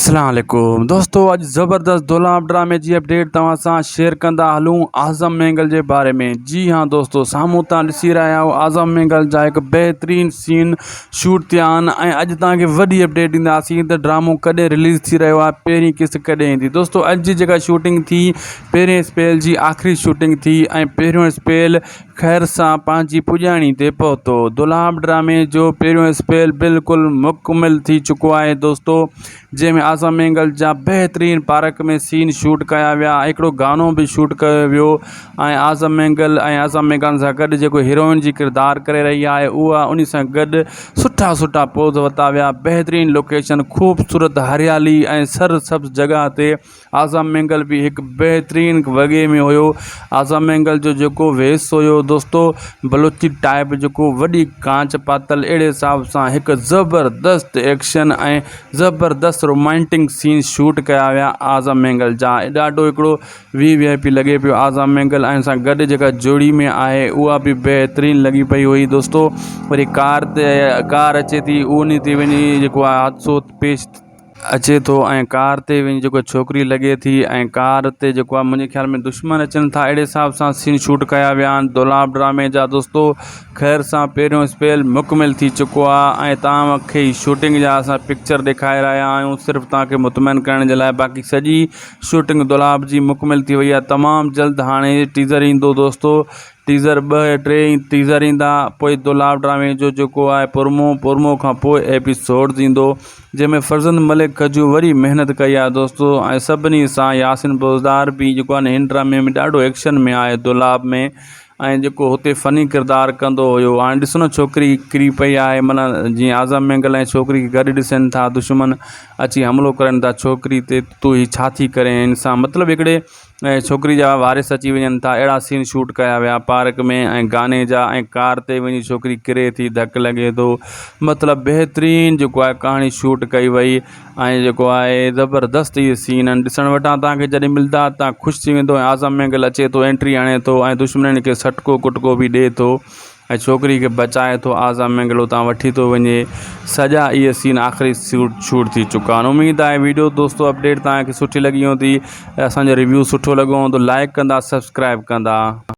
اسلام عليڪم دوستو اڄ زبردست دولاب ڊرامي جي اپڊيٽ توهان سان شيئر ڪندا هلون اعظم مينگل جي باري ۾ جي ها دوستو سامهون تان ڏسي رهيا آهيو اعظم مينگل جا هڪ بهترين سين شوٽ ٿيا آهن ۽ اڄ توهان کي وڏي اپڊيٽ ڏينداسين ته ڊرامو ڪڏهن رليز ٿي رهيو آهي پهرين قسط ڪڏهن ايندي دوستو اڄ جي جيڪا شوٽنگ ٿي پهرين اسپيل جي آخري شوٽنگ ٿي ۽ پهريون اسپيل خير سان پنهنجي پڄاڻي تي پهتو. دولاب ڊرامي جو پهريون اسپيل بلڪل مڪمل ٿي چڪو آهي دوستو جنهن ۾ اعظم مينگل جا بهترين پارڪ ۾ سين شوٽ ڪيا ويا هڪڙو گانو به شوٽ ڪيو ويو ۽ اعظم مينگل ۽ اعظم مينگل سان گڏ جيڪو هيروئن جي ڪردار ڪري رهي آهي اها ان سان گڏ سٺا سٺا پوز ورتا ويا بهترين لوڪيشن خوبصورت هريالي ۽ سر سبز جڳهه تي اعظم مينگل به هڪ بهترين وڳي ۾ هيو اعظم مينگل جو جيڪو ويس هيو دوستو بلوچي ٽائپ جيڪو وڏي ڪانچ پاتل اهڙي حساب سان هڪ زبردست ايڪشن ۽ زبردست رومانٽڪ سين شوٽ ڪيا ويا اعظم مينگل جا ڏاڍو هڪڙو وي وي آء پي لڳي پيو اعظم مينگل ۽ سان گڏ جيڪا جوڙي ۾ آهي اها به بهترين لڳي پئي هئي دوستو وري ڪار تي ڪار اچي ٿي ان تي وڃي جيڪو آهي حادثو پيش اچي ٿو ۽ ڪار تي وڃي جيڪو ڇوڪري لڳي ٿي ۽ ڪار تي جيڪو آهي منهنجي خيال ۾ دشمن اچن ٿا اهڙي حساب سان سين شوٽ ڪيا ويا آهن دولاب ڊرامي جا دوستو خير سان پهريون اسپيل مڪمل ٿي چڪو آهي ۽ توهان کي شوٽنگ جا اسان پڪچر ڏيکاري رهيا آهيون صرف توهان کي مطمئن ڪرڻ جي لاء باقي سڄي شوٽنگ دولاب جي مڪمل ٿي وئي آهي تمام جلد هاڻي ٽيزر ايندو دوستو ٽيزر ٻه يا ٽي ٽيزر ايندا پوء دولاب ڊرامي جو جيڪو آهي پرمو پرمو کان پوء ايپيسوڊز ايندو جنهن ۾ فرزند ملڪ کجو وري محنت ڪئي آهي دوستو ۽ سڀني سان ياسين بوزدار به جيڪو آهي هن ڊرامي ۾ ڏاڍو ايڪشن ۾ آهي دولاب ۾ ۽ جيڪو هتي فني ڪردار ڪندو هيو هاڻي ڏسو نه ڇوڪري ڪري پئي آهي معنيٰ جيئن اعظم مينگل ۽ ڇوڪري کي گڏ ڏسن ٿا دشمن اچي حملو ڪرن ٿا ڇوڪري تي تون هي ڇا ٿي ڪرين هن سان مطلب هڪڙي ۽ ڇوڪري جا وارث اچي وڃن ٿا اهڙا سين شوٽ ڪيا ويا پارڪ ۾ ۽ گاني جا ۽ ڪار تي وڃي ڇوڪري ڪري ٿي ڌڪ لڳي ٿو مطلب بهترين جيڪو آهي ڪهاڻي شوٽ ڪئي وئي ۽ جيڪو آهي زبردست اهي سين آهن ڏسڻ وٽان توهان کي جڏهن ملدا توهان خوش ٿي ويندو ۽ اعظم مينگل اچي ٿو انٽري هڻي ٿو ۽ دشمنن کي سٽڪو ڪٽڪو به ڏئي ٿو ۽ ڇوڪري کي بچائي ٿو اعظم مينگل اتان وٺي ٿو وڃي سڄا اهي سين آخري شوٽ شوٽ ٿي چڪا آهن اميد آهي ويڊيو دوستو اپڊيٽ توهان کي سٺي لڳي هوندي اسان جو ريويو سٺو لڳو هوندو لائڪ ڪندا سبسڪرائب ڪندا.